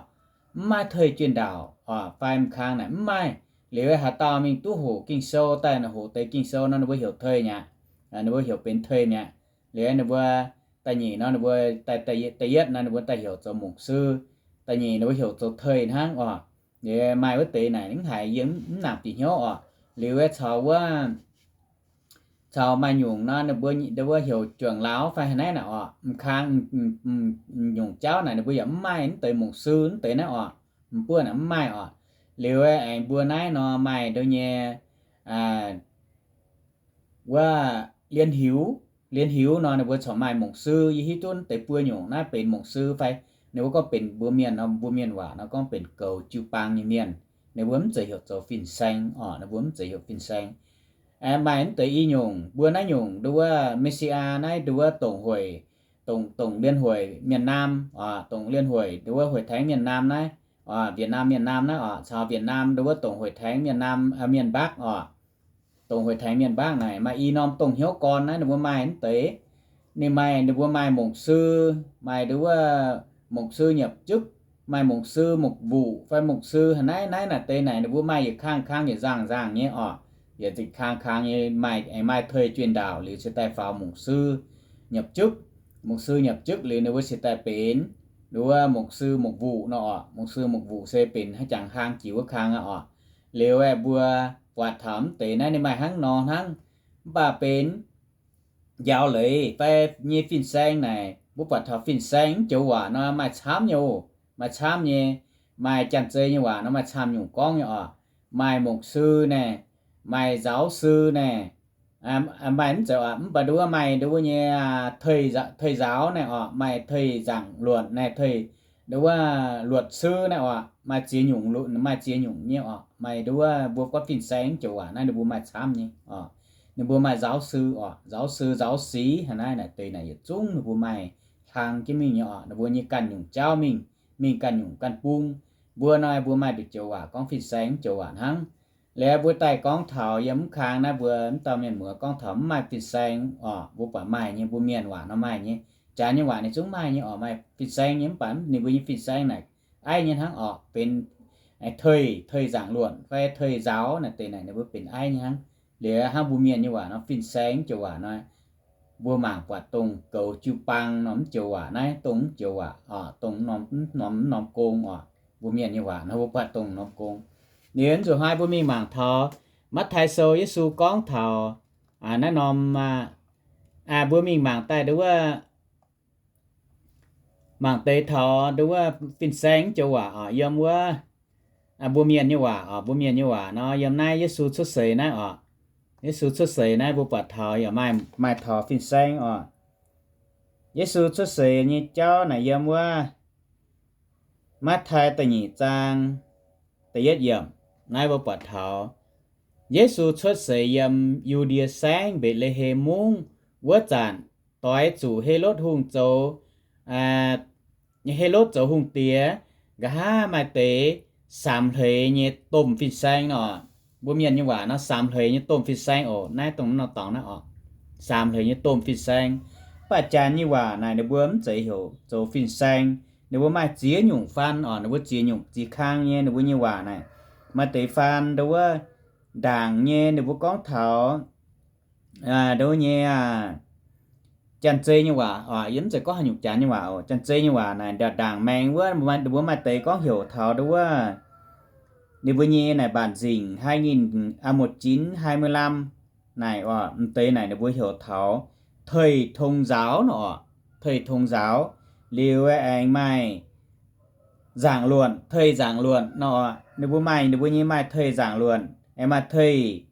Mv maaih tei jienh ndaauc oc, fai mv kang naaic mv maaih. Liuz haaix dauh mingh duqv hoqc Ging-Sou daaih, hoqc deix Ging-Sou nor ninh mbuo heuc tei mi'aqv. Ninh mbuo heuc benx tei mi'aqv. Liuz ninh mbuo da'nyeic nor ninh mbuo, da'yietv nor ninh mbuo daaih heuc zoux mục sư, da'nyeic ninh mbuo heuc zoux tei hnangv oc. Liuz maaih wuov deix naaic mv haiz yie mv nangc bieqc hnyouv oc. Liuz caux wuov, caux maaih nyungc nor ninh mbuo, ninh mbuo heuc juangc lauz fai haaix naaiv naaic oc. Mv kang nyungc jauv naaic ninh mbuo yaac mv maaih mv deix mục sư mv deix naaiv oc. Mv buov naaic mv maaih oc. Liuz aengx mbuo naaiv nor maaih nduov nyei wuov liên hữu, liên hữu nor ninh mbuo corc maaih mục sư. Yie hiuv duqv deix buo nyungc naaiv benx mục sư fai ninh mbuo gorngv benx mbuo mienh nor, mbuo mienh waac nor gorngv benx goux jiu-baang nyei mienh. Ninh mbuo mv zeiz heuc zoux fin-saeng oc, ninh mbuo mv zeiz heuc fin-saeng. Maaih mv deix i nyungc, mbuo naaiv nyungc nduov wuov Mêsia naaiv nduov wuov dongc hueic, dongc, dongc liên hueic miền Nam oc, dongc liên hueic nduov wuov hueic taengx miền Nam naaiv oc, Việt Nam miền Nam naaiv oc, caux Việt Nam nduov wuov dongc hueic taengx miền Nam, miền Bắc oc, dongc hueic taengx miền Bắc naaic maaih i norm dongh hnyouv gorn naaiv ninh mbuo maaih mv deix. Ninh maaih, ninh mbuo maaih mục sư, maaih nduov wuov mục sư nhập chức, maaih mục sư mục vụ fai mục sư haaix naaiv, naaiv naaic deix naaic ninh mbuo maaih yietc kang kang yietc nzangh nzangh nyei oc. Yietc kang kang nyei maaih, aengx maaih tei jienh ndaauc liuz cingx daaih faaux mục sư nhập chức, mục sư nhập chức liuz ninh mbuo cingx daaih benx nduov wuov mục sư mục vụ nor oc. Mục sư mục vụ se benx haaix jangx hlang jiex wuov kang aqv oc. Liuz aeqv, mbuo buatc taux mv deix naaiv ninh maaih hnangv nor hnangv. Mv baac benx njaaux leiz fai nyei fin-saeng naaic, mbuo buatc taux fin-saeng mv joux waac nor maaih camv nyei oc. Maaih camv nyei. Maaih Janx-Zei nyei waac nor maaih camv nyungc gorngv nyei oc. Maaih mục sư naaic, maaih giáo sư naaic, maaih mv zeiz, mv baac nduov maaih nduov nyei thầy, thầy giáo naaic oc, maaih thầy giảng luật naaic, thầy nduov luật sư naaiv oc, maaih ziex nyungc, maaih ziex nyungc nyei oc. maaih nduov mbuo gorngv fin-saeng joux waac naaiv ninh mbuo maaih camv nyei oc. Ninh mbuo maaih giáo sư oc, giáo sư, giáo sĩ, hnangv naaiv naaic deix naaic yietc zungv ninh mbuo maaih hlang jienv mingh nyei oc. Ninh mbuo nyei ganh nyungc jauv mingh, mingh ganh nyungc ganh bung. Mbuo nor mbuo maaih nduqc joux waac gorngv fin-saeng joux waac hnangv. Liuz mbuo daaih gorngv taux yiem mv kaang naaiv mbuo mv dauh mienh muoz gorngv taux mv maaih fin-saeng oc, mbuo buatc maaih nyei, mbuo mienh waac nor maaih nyei. Janx nyei waac ninh zungv maaih nyei oc, maaih fin-saeng nyei, mv baac ninh mbuo nyei fin-saeng naaic aiv nyei hnangv oc, benx thầy, thầy giảng luận fai thầy giáo naaic deix naaic ninh mbuo benx aiv nyei hnangv. Liuz hnangv mbuo mienh nyei waac nor fin-saeng joux waac nor, mbuo mangc buatc dongh goux jiu-baang nor mv joux waac naaiv, dongh mv joux waac oc, dongh norm, norm, norm gong oc. Mbuo mienh nyei waac nor mbuo buatc dongh norm gong. Liuz nzunc hnoi mbuo mingh mangc taux Matv^tai Sou Yesu gorngv taux naaiv norm, mbuo mingh mangc daaih nduov, mangc deix taux nduov fin-saeng joux waac oc, yiem wuov mbuo mienh nyei waac oc, mbuo mienh nyei waac nor yiem naaiv Yesu cuotv seix naaiv oc. Yesu cuotv seix naaiv mbuo buatc taux yaac maaih, maaih taux fin-saeng oc. Yesu cuotv seix nyei jauv naaic yiem wuov Matv^tai da'nyeic zaang da'yietv yiemc naaiv mbuo buatc taux Yesu cuotv seix yiem Yu^ndie Saengv Mbetc^le^hem Mungv wuov zanc, doix zuqc Helotv Hungh zoux, Helotv zoux hungh diex, nqa'haav maaih deix samx hleix nyei domh fin-saeng nor. Mbuo mienh nyei waac nor samx hleix nyei domh fin-saeng oc. Naaiv dongh norm dorngx naaiv oc, samx hleix nyei domh fin-saeng. Mv baac janx nyei waac naaic ninh mbuo mv zeiz heuc zoux fin-saeng. Ninh mbuo maaih ziex nyungc faan oc, ninh mbuo ziex nyungc ziex kang nyei ninh mbuo nyei waac naaic. Maaih deix faan nduov ndaangc nyei ninh mbuo gorngv taux nduov nyei janx-zei nyei waac oc, yie mv zeiz gorngv haaix nyungc janx nyei waac oc. Janx-zei nyei waac naaic ndaangc maengx wuov, ninh mbuo maaih deix gorngv heuc taux nduov ninh mbuo nyei naaic mbanc nzingc hai nghìn, một chín hai mươi lăm naaic oc, m'deix naaic ninh mbuo heuc taux thầy thông giáo nor oc, thầy thông giáo. Liuz aengx maaih giảng luận, thầy giảng luận nor oc, ninh mbuo maaih ninh mbuo nyei maaih thầy giảng luận, aengx maaih thầy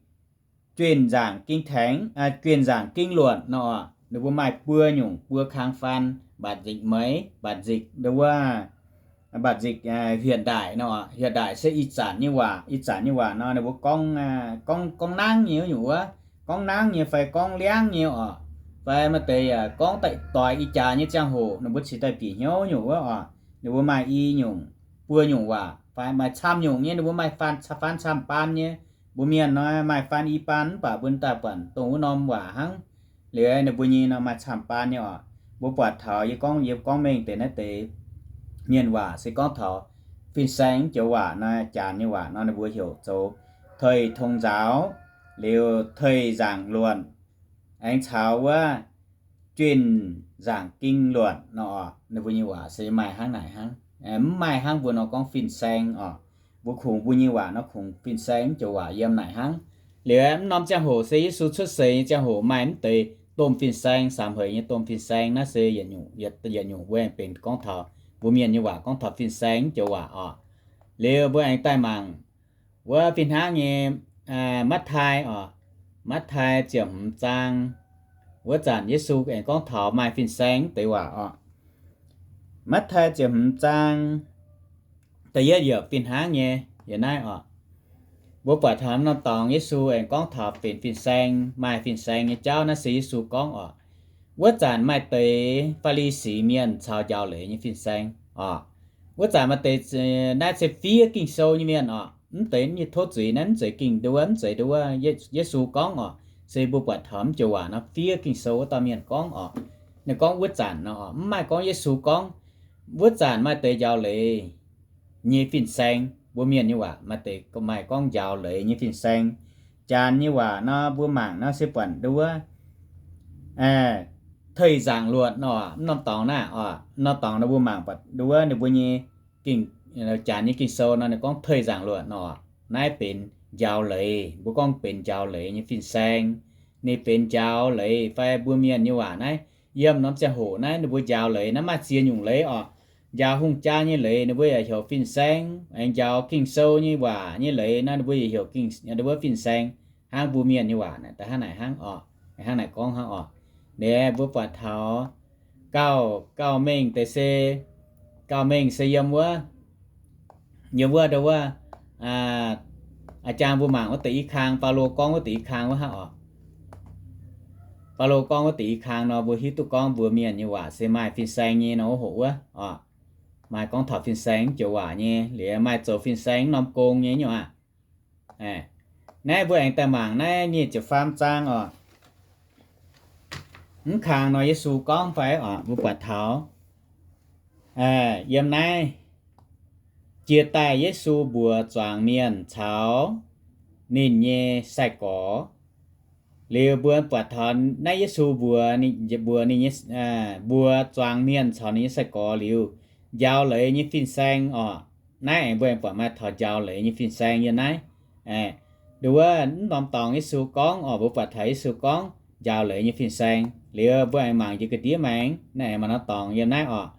truyền giảng kinh thánh, truyền giảng kinh luận nor oc, ninh mbuo maaih buo nyungc buo kang faan, bản dịch mới, bản dịch nduov, bản dịch hiện đại nor oc. Hiện đại se ih zanc nyei waac, ih zanc nyei waac nor ninh mbuo gorngv, gorngv, gorngv nangv nyei wuov nyungc wuov, gorngv nangv nyei fai gorngv liangv nyei oc, fai maaih deix yaac gorngv daaih doix ih jaax nyei ziangh hoc ninh mbuo cingx daaih bieqc hnyouv nyungc wuov oc. Ninh mbuo maaih i nyungc, buo nyungc waac fai maaih camv nyungc nyei, ninh mbuo maaih faan, faan camv baan nyei. Mbuo mienh nor maaih faan i baan mv baac mbuo daaih buatc dongh wuov norm waac hnangv. Liuz ninh mbuo nyei nor maaih camv baan nyei oc. Mbuo buatc taux yie gorngv, yie gorngv mengh deix naaiv deix mienh waac se gorngv taux fin-saeng joux waac nor, janx nyei waac nor ninh mbuo heuc zoux thầy thông giáo, liuz thầy giảng luận, aengx caux wuov truyền giảng kinh luận nor oc. Ninh mbuo nyei waac se maaih hnangv naaic hnangv, mv maaih hnangv mbuo nor gorngv fin-saeng oc. Mbuo kungx mbuo nyei waac nor kungx fin-saeng joux waac yiem naaic hnangv. Liuz mv norm ziangh hoc se Yesu cuotv seix nyei ziangh hoc maaih mv deix domh fin-saeng, samx hleix nyei domh fin-saeng. Naaiv se yietc nyungc, yietc nyungc mbuo aengx benx gorngv taux mbuo mienh nyei waac gorngv taux fin-saeng joux waac oc. Liuz mbuo aengx daaih mangc wuov fih hnangv nyei Matv^tai oc, Matv^tai ziepc hmz zaang. Wuov zanc Yesu aengx gorngv taux maaih fin-saeng deix waac oc. Matv^tai ziepc hmz zaang da'yietv yiemc fih hnangv nyei yiem naaiv oc. Mbuo buatc taux norm dorngx Yesu aengx gorngv taux benx fin-saeng, maaih fin-saeng nyei jauv. Naaiv se Yesu gorngv oc. Wuov zanc maaih deix Faa^li^si mienh caux njaaux leiz nyei fin-saeng oc. Wuov zanc maaih deix, naaiv se fiev Ging-Sou nyei mienh oc. Mv deix nyei tov zuiz naaiv mv zeiz Ging-Sou, mv zeiz nduov Yesu gorngv oc. Se mbuo buatc taux mv joux waac nor fiev Ging-Sou wuov dauh mienh gorngv oc. Ninh gorngv wuov zanc nor oc, mv maaih gorngv Yesu gorngv. Wuov zanc maaih deix njaaux leiz nyei fin-saeng. Mbuo mienh nyei waac maaih deix maaih gorngv njaaux leiz nyei fin-saeng. Janx nyei waac nor mbuo mangc nor se buatc nduov thầy giảng luận nor, mv norm dorngx naaiv oc, mv norm dorngx nor mbuo mangc buatc nduov ninh mbuo nyei Ging, janx nyei Ging-Sou nor ninh gorngv thầy giảng luận nor, naaiv benx njaaux leiz. Mbuo gorngv benx njaaux leiz nyei fin-saeng. Ninh benx njaaux leiz fai mbuo mienh nyei waac naaiv, yiem norm ziangh hoc naaiv ninh mbuo njaaux leiz naaiv maaih ziex nyungc leiz oc. Njaaux hungh jaa nyei leiz ninh mbuo yaac heuc fin-saeng. Aengx njaaux Ging-Sou nyei waac nyei leiz naaiv ninh mbuo yaac heuc wuov fin-saeng. Hnangv mbuo mienh nyei waac naaiv, hnangv naaic hnangv oc, hnangv naaic gorngv hnangv oc. Naaiv mbuo buatc taux gauh, gauh mengh deix se, gauh mengh se yiem wuov, yiem wuov nduov wuov, A'jang mbuo mangc wuov deix i kang, Baulo gorngv wuov deix i kang wuov hnangv oc. Baulo gorngv wuov deix i kang nor, mbuo hiuv duqv gorngv mbuo mienh nyei waac se maaih fin-saeng nyei nor wuov hoc wuov oc. Maaih gorngv taux fin-saeng joux waac nyei, liuz maaih zoux fin-saeng norm gong nyei nyungc aqv. Naaiv mbuo aengx daaih mangc naaiv nyic ziepc faam zaang oc. Mv kang nor Yesu gorngv fai oc, mbuo buatc taux yiem naaiv jiex daaih Yesu mbuox zuangx mienh caux ninh nyei sai-gorx. Liuz mbuo buatc taux naaiv Yesu mbuox ninh, mbuox ninh nyei, mbuox zuangx mienh caux ninh nyei sai-gorx liuz, njaaux leiz nyei fin-saeng oc. Naaiv aengx mbuo aengx buatc maaih taux njaaux leiz nyei fin-saeng yiem naaiv. Nduov wuov mv norm dorngx Yesu gorngv oc, mbuo buatc taux Yesu gorngv njaaux leiz nyei fin-saeng. Liuz mbuo aengx mangc njiec ga'ndiev maengx, naaiv aengx maaih norm dorngx yiem naaiv oc.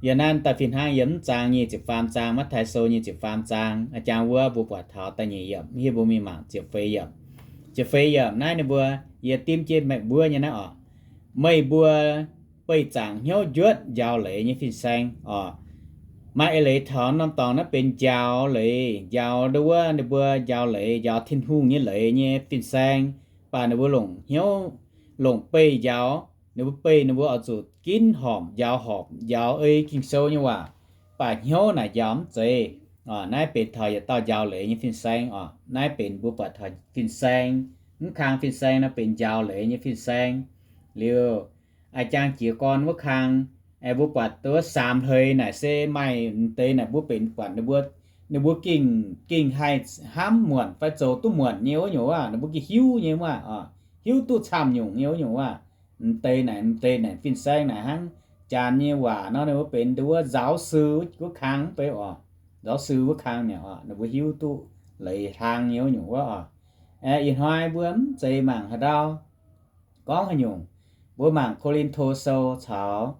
Yiem naaiv daaih fih hnangv yiem mv zaang nyic ziepc faam zaang, Matv^taai Sou nyic ziepc faam zaang, a'jang wuov mbuo buatc taux da'nyeic yiemc, hiuv mbuo mingh mangc ziepc feix yiemc. Ziepc feix yiemc naaiv ninh mbuo, yie dimv jienv meih mbuo nyei naaiv oc. Meih mbuo beih zaangc hnyouv njuotv njaaux leiz nyei fin-saeng oc. Maaih eix leiz taux norm dorngx naaiv benx njaaux leiz, njaaux nduov wuov ninh mbuo njaaux leiz, njaaux Tin-Hungh nyei leiz nyei fin-saeng, baac ninh mbuo longc hnyouv, longc beih njaaux. Ninh mbuo beih ninh mbuo oix zuqc ginv horpc, njaaux horpc, njaaux ei Ging-Sou nyei waac, baac hnyouv naaic njaaux mv zeiz. Naaiv benx taux yietc dauh njaaux leiz nyei fin-saeng oc. Naaiv benx mbuo buatc taux fin-saeng, mv kang fin-saeng nor benx njaaux leiz nyei fin-saeng. Liuz, a'jang jiez gorn wuov kang, mbuo buatc wuov saam hleix naaic se maaih m'deix naaic mbuo benx buatc ninh mbuo, ninh mbuo gengh, gengh haih hnamv muonc fai zoux duqv muonc nyei wuov nyungc waac, ninh mbuo gengh hiuv nyei wuov, hiuv duqv camv nyungc nyei wuov nyungc waac. M'deix naaic, m'deix naaic fin-saeng naaic hnangv janx nyei waac nor, ninh mbuo benx nduov wuov giáo sư wuov kang mv bei oc. Giáo sư wuov kang mi'aqv oc, ninh mbuo hiuv duqv leiz hlang nyei wuov nyungc wuov oc. Ih hnoi mbuo mv zeiz mangc haaix ndau gorngv haaix nyungc. Mbuo mangc Ko^lin^to Sou caux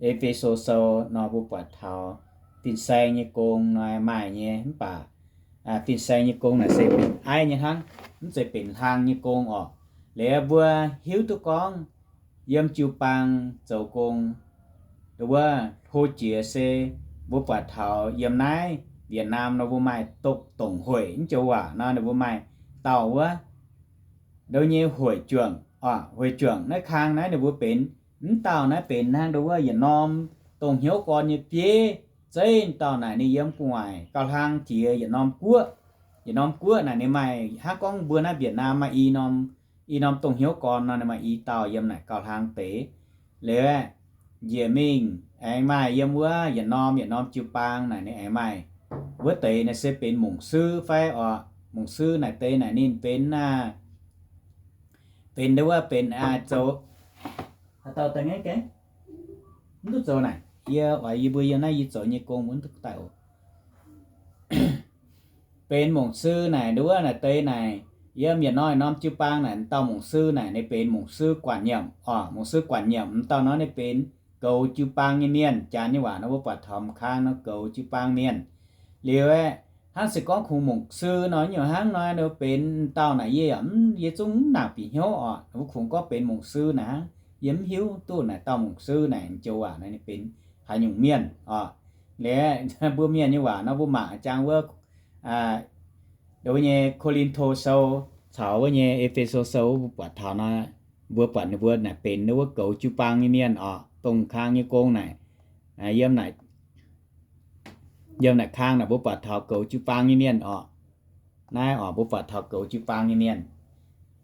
E^fe^so Sou nor, mbuo buatc taux fin-saeng nyei gong nor maaih nyei, mv baac fin-saeng nyei gong naaic se benx aiv nyei hnangv, mv zeiz benx hlang nyei gong oc. Liuz mbuo hiuv duqv gorngv yiem jiu-baang zoux gong, nduov wuov hlo jiex se mbuo buatc taux yiem naaiv Việt Nam nor mbuo maaih dongh hoic, mv joux waac nor ninh mbuo maaih dauh wuov, nduov nyei hoic juangc oc. Hoic juangc naaiv kang naaiv ninh mbuo benx, mv dauh naaiv benx hnangv nduov wuov yietc norm dongh hnyouv gorn nyei bieiv. Zeiv dauh naaic ninh yiem gu'nguaaic gauh hlang jiex yietc norm guoqv. Yietc norm guoqv naaic ninh maaih hnangv gorngv mbuo naaiv Việt Nam maaih i norm, i norm dongh hnyouv gorn nor ninh maaih i dauh yiem naaic gauh hlang deix. Liuz njiec mingh aengx maaih yiem wuov yietc norm, yietc norm jiu-baang naaic ninh aengx maaih wuov deix naaic se benx mungc suv fai oc. Mungc suv naaic deix naaic ninh benx, benx nduov wuov benx zoux, haaix dauh daaih ngaeqv gaengh, mv duqv zoux naaic, yie oix yie mbuo yiem naaiv yie zoux nyei gong mbuo mv duqv daaih oc. Benx mungc suv naaic nduov wuov naaic deix naaic, yiem yietc norm yietc norm jiu-baang naaic dauh mungc suv naaic ninh benx mungc suv guatc nyiemc oc. Mungc suv guatc nyiemc m'dauh nor ninh benx goux jiu-baang nyei mienh. Janx nyei waac nor mbuo buatc taux m'kang nor goux jiu-baang mienh. Liuz aeqv, hnangv se gorngv kungx mungc suv nor nyungc hnangv nor ninh benx m'dauh naaic yie yaac mv, yie zungv mv nangc bieqc hnyouv oc. Mbuo kungx gorngv benx mungc suv naaic hnangv, yie mv hiuv duqv naaic dauh mungc suv naaic joux waac naaic ninh benx haaix nyungc mienh oc. Liuz mbuo mienh nyei waac nor mbuo mangc jang wuov, nduov nyei Ko^lin^to Sou caux wuov nyei E^fe^so Sou mbuo buatc taux nor, mbuo buatc ninh mbuo naaic benx wuov goux jiu-baang nyei mienh oc. Dongh kang nyei gong naaic, yiem naaic, yiem naaic kang naaic mbuo buatc taux goux jiu-baang nyei mienh oc. Naaiv oc, mbuo buatc taux goux jiu-baang nyei mienh.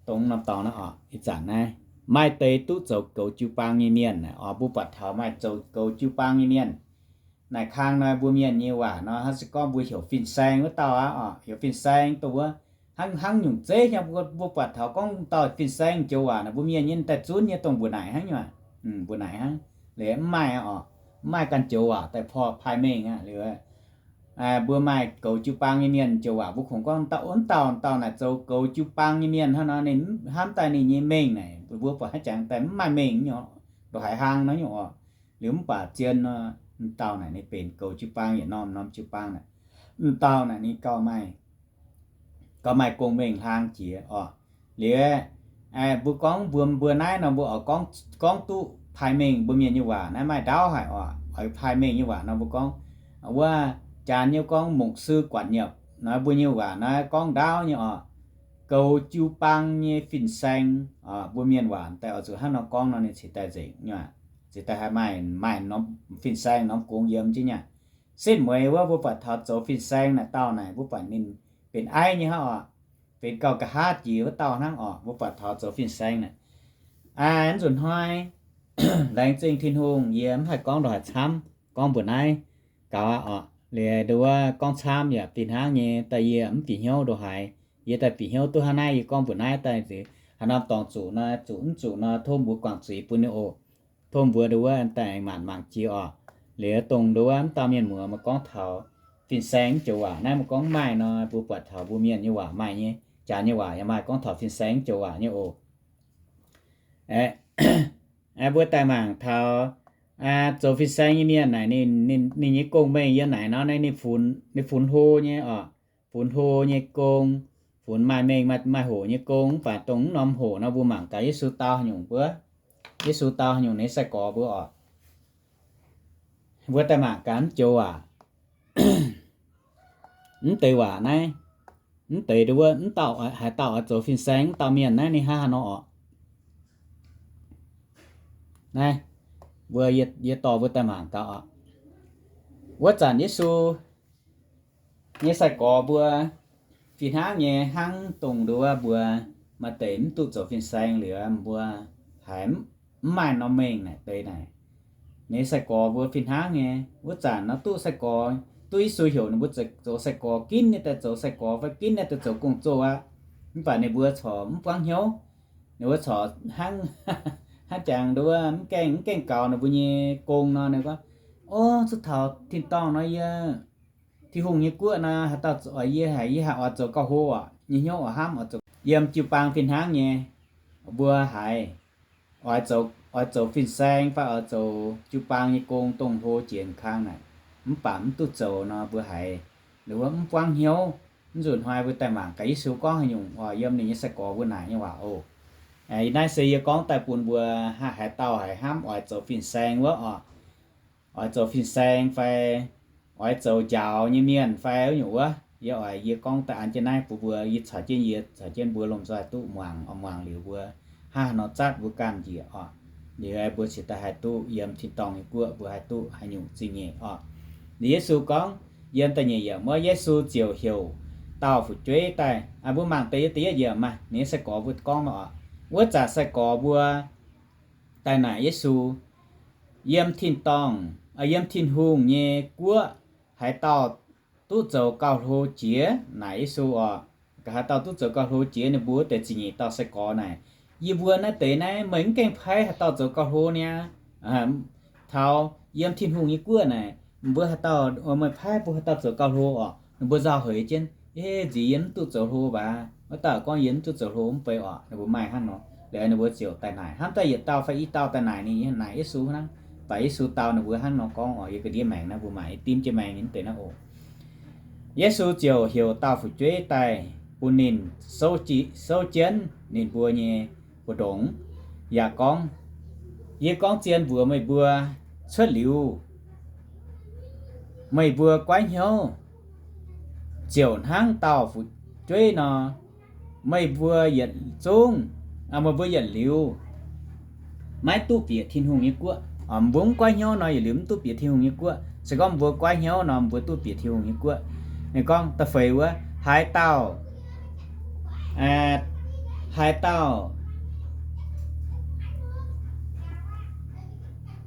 Dongh norm dorngx naaiv oc, ih zanc naaiv maaih deix duqv zoux goux jiu-baang nyei mienh oc. Mbuo buatc taux maaih zoux goux jiu-baang nyei mienh. Naaic kang nor mbuo mienh nyei waac nor hnangv se gorngv mbuo heuc fin-saeng wuov dauh aqv oc. Heuc fin-saeng dongh wuov hnangv, hnangv nyungc zeiv nyei. Mbuo, mbuo buatc taux gorngv dauh fin-saeng joux waac naaic mbuo mienh nyei daaih zunv nyei dongh mbuo naaic hnangv nyei waac. Mbuo naaic hnangv, liuz mv maaih oc. Mv maaih ganh joux waac daaih porv paaiv mengh aqv. Liuz mbuo maaih goux jiu-baang nyei mienh joux waac mbuo kungx gorngv dauh, wuov dauh, dauh naaic zoux goux jiu-baang nyei mienh hnangv nor ninh hnamv daaih ninh nyei mengh naaic mbuo buatc haaix jangx daaih mv maaih mengh nyei oc. Ndongc haaix hlang nor nyungc oc. Liuz mv baac zien nor, m'dauh naaic ninh benx goux jiu-baang yietc norm norm jiu-baang naaic. M'dauh naaic ninh gauh maaih, gauh maaih gong-mengh hlang jiex oc. Liuz mbuo gorngv mbuo, mbuo naaiv nor mbuo oix gorngv, gorngv duqv paaiv mengh mbuo mienh nyei waac naaiv maaih ndaauv haic oc. Oix paaiv mengh nyei waac nor mbuo gorngv, wuov janx nyei gorngv mungc suv guatc nyiemc, naaiv mbuo nyei waac naaiv gorngv ndaauv nyei orqc. Goux jiu-baang nyei fin-saeng, mbuo mienh waac daaih oix zuqc hnangv nor gorngv nor ninh cingx daaih nzengc nyei aqv. Cingx daaih haih maaih, maaih norm fin-saeng norm gong yiem jienv nyei aqv. Setv mueiz wuov mbuo buatc taux zoux fin-saeng naaic dauh naaic, mbuo buatc ninh benx aiv nyei hnangv orqc. Benx gauh nqa'haav jiex wuov dauh hnangv orqc, mbuo buatc taux zoux fin-saeng naaic. Aa, nzunc hnoi laengz zingh Tin-Hungh, yie mv haih gorngv ndongc haaix camv, gorngv mbuo naaiv gaux aqv orqc. Liuz nduov gorngv camv yaac fih hnangv nyei, daaih yie mv bieqc hnyouv ndongc haaix. Yie daaih bieqc hnyouv duqv hnangv naaiv, yie gorngv mbuo naaiv daaih nzengc, haaix norm dorngx zuqc nor, zuqc mv zuqc nor, tov mbuo guangc zuiz bun ninh oc. Tov mbuo nduov daaih maanc mangc jiex orqc. Liuz dongh nduov mv dauh mienh muoz maaih gorngv taux fin-saeng mv joux waac naaiv, maaih gorngv maaih nor, mbuo buatc taux mbuo mienh nyei waac maaih nyei, janx nyei waac yaac maaih gorngv taux fin-saeng mv joux waac nyei oc. Aeqv, mbuo daaih mangc taux zoux fin-saeng nyei mienh naaic, ninh nyei gong-mengh yiem naaic nor, ninh funx, ninh funx hlo nyei orqc. Funx hlo nyei gong, funx maaih mengh maaih hoc nyei gong, mv baac dongh mv norm hoc nor mbuo mangc gaax Yesu dau haaix nyungc mbuo, Yesu dau haaix nyungc ninh nyei sai-gorx mbuo orqc. Mbuo daaih mangc gaax mv joux waac, mv deix waac naaiv, mv deix nduov, mv dauh haaix dauh oix zoux fin-saeng, mv dauh mienh naaiv ninh hnangv haaix nor orqc. Naaiv, mbuo, yie dorh mbuo daaih mangc gaax orqc. Wuov zanc Yesu nyei sai-gorx mbuo fih hnangv nyei, hnangv dongh nduov mbuo maaih deix mv duqv zoux fin-saeng liuz, mbuo haiz mv maaih norm mengh naaic deix naaic, ninh nyei sai-gorx mbuo fih hnangv nyei. Wuov zanc nor duqv sai-gorx, duqv Yesu heuc ninh mbuo zoux sai-gorx, ginv ninh daaih zoux sai-gorx fai ginv ninh daaih zoux gong-zoh aqv. Mv baac ninh mbuo corc mv buangv hnyouv. Ninh mbuo corc hnangv, hnangv jangx nduov mv gaengh, mv gaengh gaux ninh mbuo nyei gong nor, ninh gorngv, O, zuqc taux tin-dorngh nor yie, Tin-Hungh nyei guoqv nor, haaix dauh oix, yie haiz, yie haiz oix zoux gauh hlo orqc, nyei hnyouv oix hnamv oix zoux. Yiem jiu-baang fih hnangv nyei, mbuo haiz oix zoux, oix zoux fin-saeng fai oix zoux jiu-baang nyei gong dongh hlo jiex kang naaic, mv baac mv duqv zoux nor, mbuo haiz, ninh mbuo mv buangv hnyouv. Mv nzunc hnoi mbuo daaih mangc gaax Yesu gorngv haaix nyungc oc, yiem ninh nyei sai-gorx mbuo naaic nyei waac oc. Naaiv se yie gorngv daaih bun mbuo, haaix dauh haiz hnamv oix zoux fin-saeng wuov orqc, oix zoux fin-saeng fai oix zoux njaaux nyei mienh fai wuov nyungc wuov, yie oix, yie gorngv daaih an jienv naaiv bun mbuo, yie caux jienv, yie caux jienv mbuo lomh nzoih duqv muangx, muangx liuz mbuo hnangv haaix nor zatv mbuo ganh njiec orqc. Liuz mbuo cingx daaih haih duqv yiem tin-dorngh nyei guoqv, mbuo haih duqv haaix nyungc zingh nyeic orqc. Liuz Yesu gorngv, yiem da'nyeic yiemc wuov, Yesu ziouc heuc dauh fu'jueiv daaih. Mbuo mangc deix, da'yietv yiemc maah, ninh nyei sai-gorx mbuo gorngv nor orqc. Wuov zanc sai-gorx mbuo daaih naaic Yesu, Yiem tin-dorngh, yiem Tin-Hungh nyei guoqv, haaix dauh duqv zoux gauh hlo jiex? Naaic Yesu orqc. Haaix dauh duqv zoux gauh hlo jiex? Ninh mbuo wuov deix ziepc nyeic dauh sai-gorx naaic, Yie mbuo naaiv deix naaiv meih mv gaengh paaiv haaix dauh zoux gauh hlo niaa. Taux yiem Tin-Hungh nyei guoqv naaic, mbuo haaix dauh, meih paaiv mbuo haaix dauh zoux gauh hlo orqc? Ninh mbuo nzauh heix jienv, Ov, nziex yie mv duqv zoux hlo mbaac. Wuov dauh gorngv, Yie mv duqv zoux hlo, mv bei orqc. Ninh mbuo maaih hnangv nor. Liuz ninh mbuo ziouc daaih naaic, hnamv daaih yietc dauh fai i dauh daaih naaic ninh, naaic Yesu hnangv. Mv baac Yesu dau ninh mbuo hnangv nor gorngv orqc, Yie ga'ndiev maengx naaiv, mbuo maaic i dimv jienv maengx nyei mv deix naaiv oc. Yesu ziouc heuc dauh fu'jueiv daaih bun ninh souv jienv ninh mbuo nyei mbu'ndongx, yaac gorngv, Yie gorngv zien mbuox meih mbuo, cuotv liuz meih mbuo goiv hnyouv ziouc hnangv dauh fu'jueiv nor, meih mbuo yietc zungv, meih mbuo yietc liuz maiv duqv bieqc Tin-Hungh nyei guoqv. Mbuo mv goiv hnyouv nor, yietc liuz mv duqv bieqc Tin-Hungh nyei guoqv. Se gorngv mbuo goiv hnyouv nor, mbuo duqv bieqc Tin-Hungh nyei guoqv. Ninh gorngv da'feix wuov, haaix dauh, haaix dauh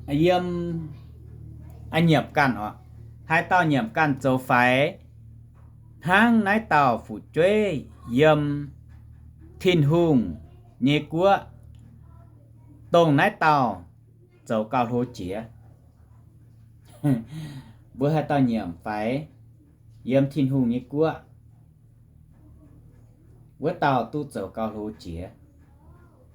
yiem nyiemc ganh orqc, haaix dauh nyiemc ganh zoux faix hnangv naaiv dauh fu'jueiv yiem Tin-Hungh nyei guoqv, dongh naaiv dauh zoux gauh hlo jiex. Mbuo haaix dauh nyiemc faix yiem Tin-Hungh nyei guoqv, wuov dauh duqv zoux gauh hlo jiex.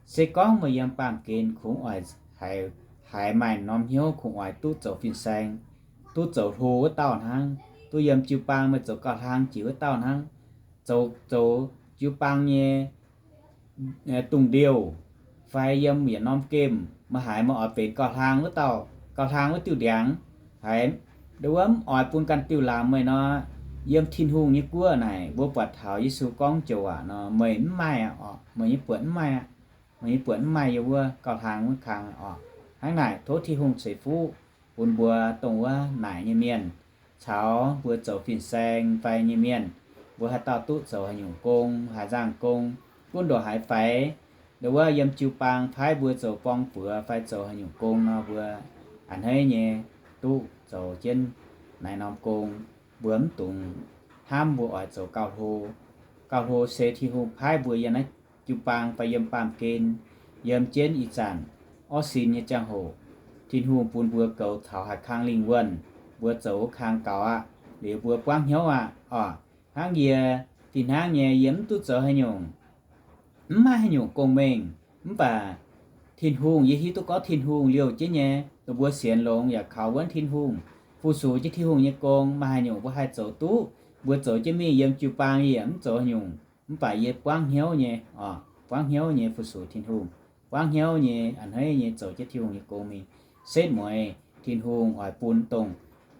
Se gorngv meih yiem baamh gen kungx oix haiz, haiz maaih norm hnyouv kungx oix duqv zoux fin-saeng, duqv zoux hlo wuov dauh hnangv, duqv yiem jiu-baang meih zoux gauh hlang jiex wuov dauh hnangv, zoux, zoux jiu-baang nyei dungh ndiouh, fai yiem yietc norm gemh, meih haiz meih oix benx gauh hlang wuov dauh, gauh hlang wuov diuh ndiangx, haiz nduov wuov mv oix bun ganh diuh lamz meih nor, yiem Tin-Hungh nyei guoqv naaic, mbuo buatc taux Yesu gorngv joux waac nor, meih mv maaih aqv orqc, meih nyei buonc mv maaih aqv, meih nyei buonc mv maaih yiem wuov gauh hlang wuov kang orqc. Hnangv naaic, tov Tin-Hungh ceix fuqv bun mbuo dongh wuov naaic nyei mienh, caux mbuo zoux fin-saeng fai nyei mienh, mbuo haaix dauh duqv zoux haaix nyungc gong, haaix nzangc gong, gunv ndongc haaix faix, ndongc wuov yiem jiu-baang paaiv mbuo zoux borng-buoz fai zoux haaix nyungc gong nor, mbuo a'hneiv nyei duqv zoux jienv naaiv norm gong. Mbuo mv dungx hnamv mbuo oix zoux gauh hlo. Gauh hlo se Tin-Hungh paaiv mbuo yiem naaiv jiu-baang fai yiem baamh gen, yiem jienv ih zanc orv sin nyei ziangh hoc, Tin-Hungh bun mbuo goux taux haaix kang lingh wuonh, mbuo zoux wuov kang gaux aqv, liuz mbuo buangv hnyouv aqv orqc. Hnangv yie fih hnangv nyei, yie mv duqv zoux haaix nyungc, mv maaih haaix nyungc gong-mengh, mv baac Tin-Hungh, yie hiuv duqv gorngv Tin-Hungh liouh jienv nyei, dongh mbuo sienx longx yaac kaux wuonv Tin-Hungh, fu-sux jienv Tin-Hungh nyei gong, maaih haaix nyungc mbuo haih zoux duqv, mbuo zoux jienv mingh. Yiem jiu-baang yie yaac mv zoux haaix nyungc, mv baac yie buangv hnyouv nyei, buangv hnyouv nyei fu-sux Tin-Hungh, buangv hnyouv nyei a'hneiv nyei zoux jienv Tin-Hungh nyei gong mingh. Setv mueiz Tin-Hungh oix bun dongh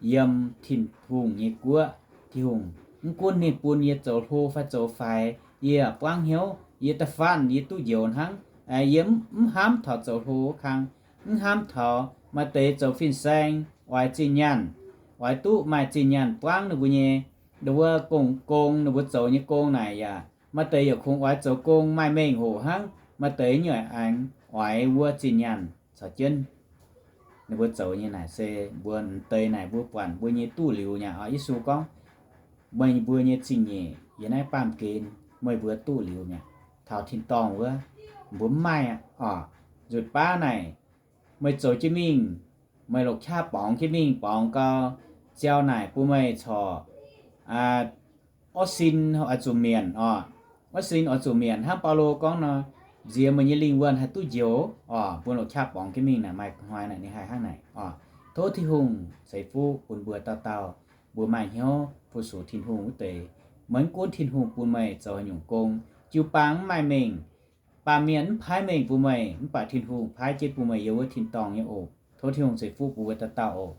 yiem Tin-Hungh nyei guoqv, Tin-Hungh mv gunv ninh bun yie zoux hlo fai zoux faix, yie buangv hnyouv, yie da'faanh yie duqv njoux hnangv. Yie mv hnamv taux zoux hlo wuov kang, mv hnamv taux maaih deix zoux fin-saeng oix zinh nyaanh, oix duqv maaih zinh nyaanh buangv ninh mbuo nyei, ndongc wuov gong, gong ninh mbuo zoux nyei gong naaic yaac maaih deix yaac kungx oix zoux gong maaih mengh hoc hnangv, maaih deix nyei aengx oix wuov zinh nyaanh caux jienv ninh mbuo zoux nyei naaic se mbuo m'deix naaic mbuo buatc mbuo nyei duqv liuz nyei orqc. Yesu gorngv, meih mbuo nyei zingh nyeic yiem naaiv baamh gen, meih mbuo duqv liuz mi'aqv. Taux tin-dorngh wuov, mbuo mv maaih orqc. Nzutc baav naaic, meih zoux jienv mingh, meih longc qaqv borngz jienv mingh, borngz gau, ziau naaic bun meih corc orv sin oix zuqc mietc orqc. Orv sin oix zuqc mietc hnangv Baulo gorngv nor, nziex meih nyei lingh wuonh haih duqv njoux orqc. Bun longc qaqv borngz jienv mingh naaic, maaih hnoi naaic ninh haih hnangv naaic orqc. Tov Tin-Hungh ceix fuqv bun mbuo dauh dauh, mbuo maaih hnyouv fu-sux Tin-Hungh wuov deix. Maiv gunv Tin-Hungh bun meih zoux haaix nyungc gong, jiu-baang mv maaih mengh, baamh mienh mv paaiv mengh bun meih, mv baac Tin-Hungh paaiv jienv bun meih yiem wuov tin-dorngh nyei oc. Tov Tin-Hungh ceix fuqv bun mbuo dauh dauh oc.